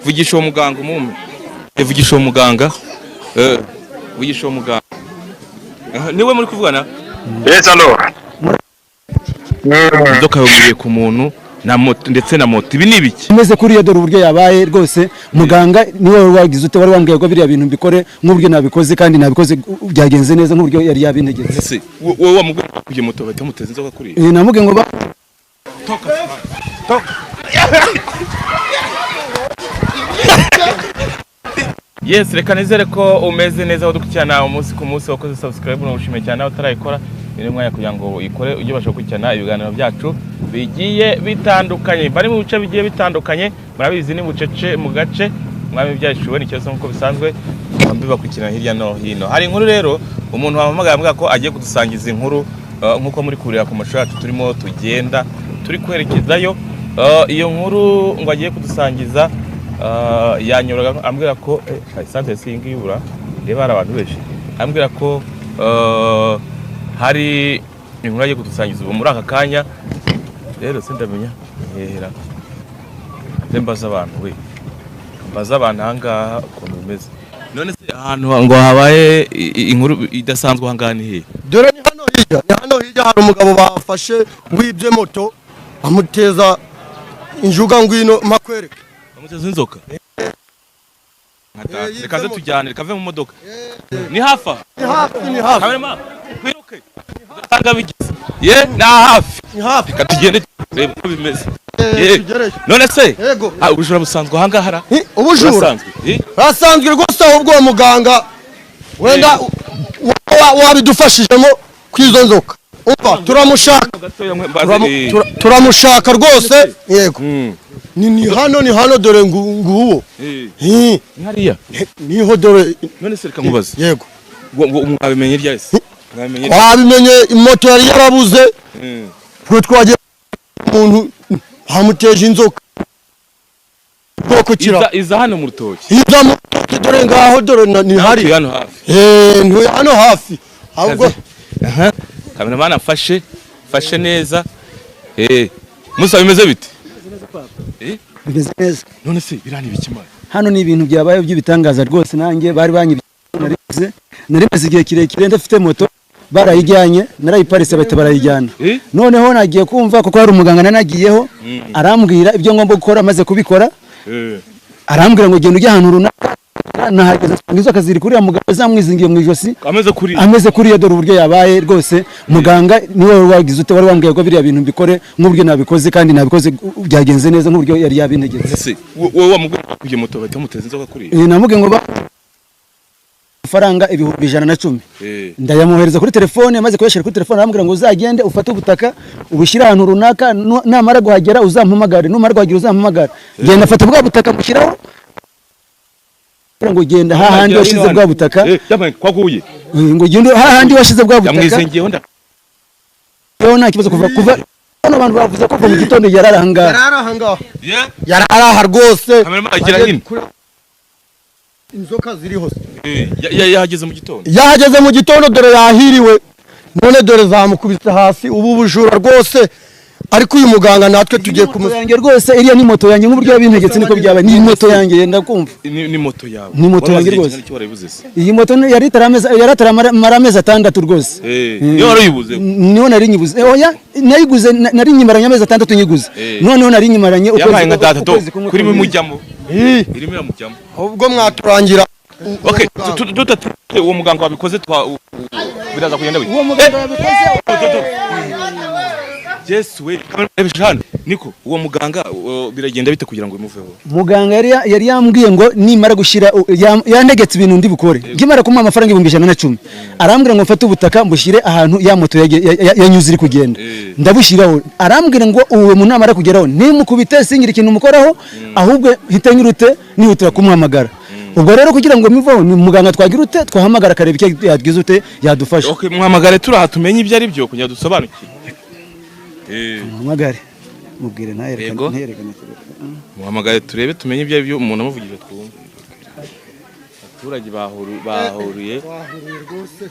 Vugisha uwo muganga umume. Vugisha uwo muganga. Vugisha uwo muganga. Niwe muri kuvugana? Yes, allo. Imodoka yumuriye ku muntu na moto, ndetse na moto. Ibi ni ibiki? Umeze kuriya, dore uburyo yabaye rwose. Muganga niwe wagize ute, wari wambwiye ko biriya bintu mbikore nk'uburyo nabikoze, kandi nabikoze byagenze neza nk'uburyo yari yabintegetse. Ese wowe wamubwiye kujya moto bahita muteza inzoka kuriya? Namubwiye ngo toka toka. Yes, reka nizere ko umeze neza udukurikirana umunsi ku munsi, wakoze subscribe n'ubushime cyane aho utarayikora. Ni umwanya kugira ngo uyikore ujye ubasha gukurikirana ibiganiro byacu bigiye bitandukanye. Bari mu bice bigiye bitandukanye, murabizi ni bucece mu gace mwami byashuwe ni kibazo nkuko bisanzwe mbibakurikirana hirya no hino. Hari inkuru rero umuntu wampamagaye ambwira ko agiye kudusangiza inkuru nkuko muri kurira ku mashusho yacu turimo tugenda turi kwerekezayo. Iyo nkuru ngo agiye kudusangiza yanyuraga ambwira ko santere si iyi ngiyi, reba hari abantu benshi, ambwira ko hari inkuru agiye kudusangiza ubu muri aka kanya. Rero sindamenya hera mbaza abantu, we mbaza abantu aha ngaha ukuntu bimeze. None se ahantu ngo habaye inkuru idasanzwe aha ngaha ni hehe? Dore ni hano hirya, ni hano hirya hari umugabo bafashe wibye moto amuteza injuga, ngwino makwereke. Bamuteza inzoka. Reka ze tujyane, reka ve mu modoka. Ni hafa? Ni hafi, ni hafi. Kamerama, kwiruke. Udatanga bigeze. Ye, na hafi. Ni hafi. Reka tugende turebe uko bimeze. Ye. None se? Yego. Ubujura busanzwe aha ngaha ra? Ubujura busanzwe. Basanzwe rwose, ahubwo uwo muganga wenda wabidufashijemo kwizo nzoka. Umva turamushaka. Turamushaka rwose. Yego. Ni hano, ni hano dore nguwo. Ni hariya. Niho dore. None se reka nkubaze. Yego. Mwabimenye ryari se? Wabimenye moto yari yarabuze. Twe twagiye umuntu hamuteje inzoka. Boko kira. Iza hano mu rutoki. Iza mu rutoki dore ngaho, dore ni hari. Hano hafi. Ntuye hano hafi. Ahubwo aha kameramana afashe, fashe neza. Musa bimeze bite? Bimeze neza. None se birani bikimara? Hano ni ibintu byabaye by'ibitangaza rwose, nanjye bari banyibye, narimaze igihe kirekire ndafite moto barayijyanye, narayiparitse bahita barayijyana. Noneho nagiye kumva kuko hari umuganga nanagiyeho arambwira ibyo ngomba gukora, maze kubikora arambwira ngo genda ujye ahantu runaka. Nahageze inzoka ziri kuriya mugabo zamwizingiye mu ijosi, ameze kuriya, dore uburyo yabaye rwose. Muganga niwe wagize ute, wari wambwiye ko biriya bintu mbikore nk'uburyo nabikoze, kandi nabikoze byagenze neza nk'uburyo yari yabintegetse. Ese wowe wamubwiye kujya moto bahita muteza inzoka kuriya? Namubwiye ngo amafaranga 110,000 ndayamwohereza kuri telefone, maze kuyashyira kuri telefone arambwira ngo uzagende ufate ubutaka ubushyire ahantu runaka, namara guhagera uzampamagare, numara guhagera uzampamagare. Genda afata bwa butaka mushyiraho, ngo genda hahandi washize bwa butaka, kwaguye ngo genda hahandi washize bwa butaka. Yamwizingiyeho nda nta kibazo. Kuva hano abantu bavuze ko mu gitondo yararahanga, yararaha rwose. Inzoka ziri hose. Yahageze mu gitondo. Yahageze mu gitondo dore yahiriwe. None dore zamukubise hasi ubu bujura rwose. Ariko uyu muganga natwe tugiye kumusange rwose. Iriya ni moto yanjye nk'uburyo yabintegetse niko byaba. Ni moto yanjye ndakumva. Ni moto yawe. Ni moto yanjye rwose. Iyi moto yari tarameza amezi 6 rwose. Niyo wari uyibuze? Niyo nari nyibuze. Oya, nayiguze nari nyimaranye amezi 6 nyiguze. Noneho nari nyimaranye ukwezi kumwe. Kuri mujyamo. Irimo iramujyamo. Ubwo mwaturangira. Okay, tutate uwo muganga wabikoze twa biraza kugenda bite? Uwo muganga wabikoze. Yesu we, hano niko uwo muganga biragenda bite kugira ngo bimuveho? Muganga yari yambwiye ngo nimara gushira yantegetse ibintu ndi bukore. Ngimara kumuha amafaranga 110,000. Arambwira ngo mfate ubutaka mbushyire ahantu ya moto yanyuze iri kugenda. Ndabushyiraho. Arambwira ngo uwo muntu namara kugeraho nimukubite singira ikintu mukoraho, ahubwo hite nyirute nihutira kumuhamagara. Ubwo rero kugira ngo mivaho ni muganga twagira ute, twahamagara akareba icyo yagize ute yadufasha. Okay, muhamagare turaha tumenye ibyo ari byo kugira dusobanukirwe. Muhamagare mubwire ntayerekane. Muhamagare turebe tumenye ibyo ari byo umuntu amuvugije twumve. Abaturage bahuruye rwose.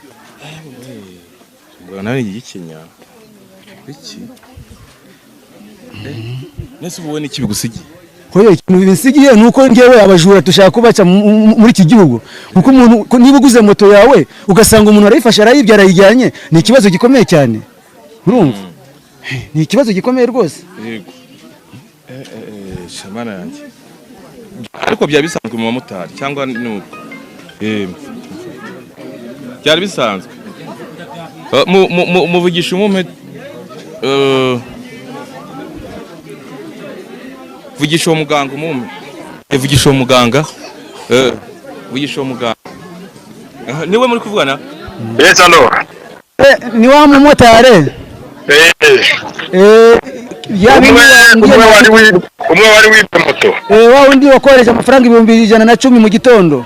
Ngo nawe igikinya. Iki? Nese ubu we niki bigusigiye? Hoya, ikintu binsigiye ni uko ngewe abajura dushaka kubaca muri iki gihugu, kuko umuntu niba uguze moto yawe ugasanga umuntu arayifashe, arayibye, arayijyanye, ni ikibazo gikomeye cyane. Urumva ni ikibazo gikomeye rwose. Yego. Shamana yanjye, ariko byari bisanzwe mu bamotari cyangwa ni uko? Byari bisanzwe. Muvugisha umumpe, vugisha uwo muganga umumpe. Vugisha uwo muganga. Vugisha uwo muganga. Aha, niwe muri kuvugana? Yes, allo. Ni wa mumotari. Ya bindi Umwe wambwiye. Umwe wari wibye moto. Wa wundi wakohereje amafaranga 110,000 mu gitondo.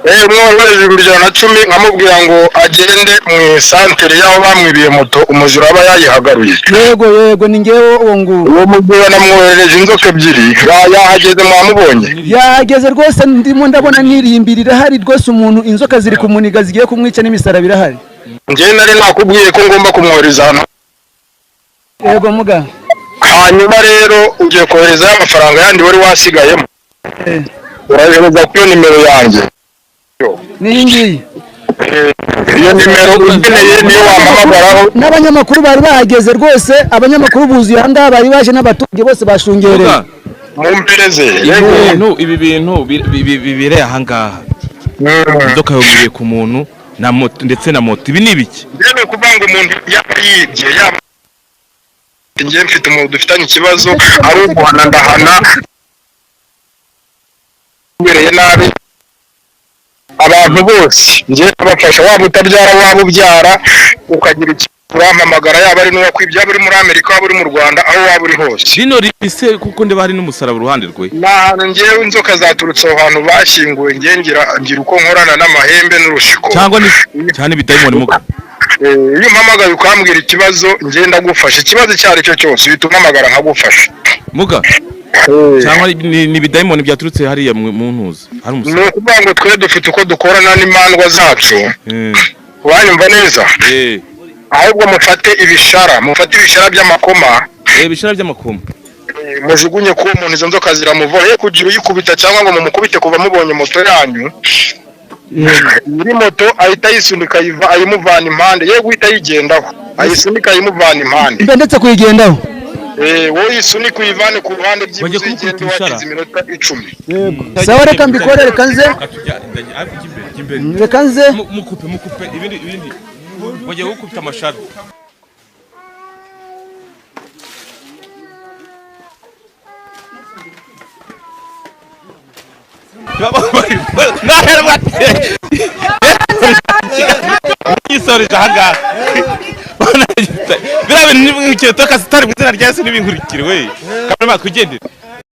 Umwe wari wareje 110,000, nkamubwira ngo agende mu isantere y'aho bamwibiye moto, umujura aba yayihagaruye. Yego, ni ngewe uwo nguwo. Uwo mujura namwoherereje inzoka ebyiri. Yahageze, mwamubonye? Yahageze rwose, ndimo ndabona nirimbira irahari rwose, umuntu inzoka ziri kumuniga zigiye kumwica, n'imisaraba irahari. Njyewe nari nakubwiye ko ngomba kumwohereza hano. Yego muga. Hanyuma rero ugiye koherezayo amafaranga yandi wari wasigayemo. Urayohereza kuri iyo nimero yanjye. N'iyi ngiyi? Iyo nimero ukeneye niyo wampamagaraho. N'abanyamakuru bari bahageze rwose, abanyamakuru buzuye aha ngaha, bari baje n'abaturage bose bashungereye. Muga, Mumpereze. ibi bintu bibereye aha ngaha, inzoka yomeye ku muntu na moto, ndetse na moto, ibi ni ibiki? Njyewe ni ukuvuga ngo umuntu yaba yibye, yaba njyewe mfite umuntu dufitanye ikibazo, ari uguhana ndahana, ubereye nabi abantu bose njyewe ndabafasha. Waba utabyara, waba ubyara, ukagira ikibazo urampamagara, yaba ari n'uwakwibye, yaba uri muri Amerika, waba uri mu Rwanda, aho waba uri hose. Rino rise kuko ndeba hari n'umusaraba uruhande rwe. Ni ahantu ngewe inzoka zaturutse, aho hantu bashyinguwe. Ngewe ngira uko nkorana n'amahembe n'urushiko. Cyangwa ni cyane ibidayimoni muga. Iyo umpamagaye ukambwira ikibazo, njye ndagufasha, ikibazo icyo ari cyo cyose uhita umpamagara nkagufasha. Muga, cyangwa ni ibidayimoni byaturutse hariya mu ntuzi hari Ni umusaraba. ukuvuga ngo twe dufite uko dukorana n'imandwa zacu. Uranyumva neza? Eh. Ahubwo mufate ibishara by'amakoma. Ibishara by'amakoma. Mujugunye kuwo muntu, izo nzoka ziramuvaho. Ye kugira uyikubita cyangwa ngo mumukubite kuva mubonye moto yanyu, nyiri moto ahita ayisunika ayimuvana impande, ye guhita ayigendaho, ayisunika ayimuvana impande. Mbe ndetse kuyigendaho. Wowe uyisunika uyivane ku ruhande, Bajya byibuze kumukubita igende ibishara. wagize iminota 10. Sawa, reka mbikore, reka nze. Reka nze. Mukupe, mukupe ibindi bagiye gukubita amashara. Yisoreje ahangaha biriya bintu ni toka sitari mu izina rya Yesu n'ibinkurikire we kamera twigendere.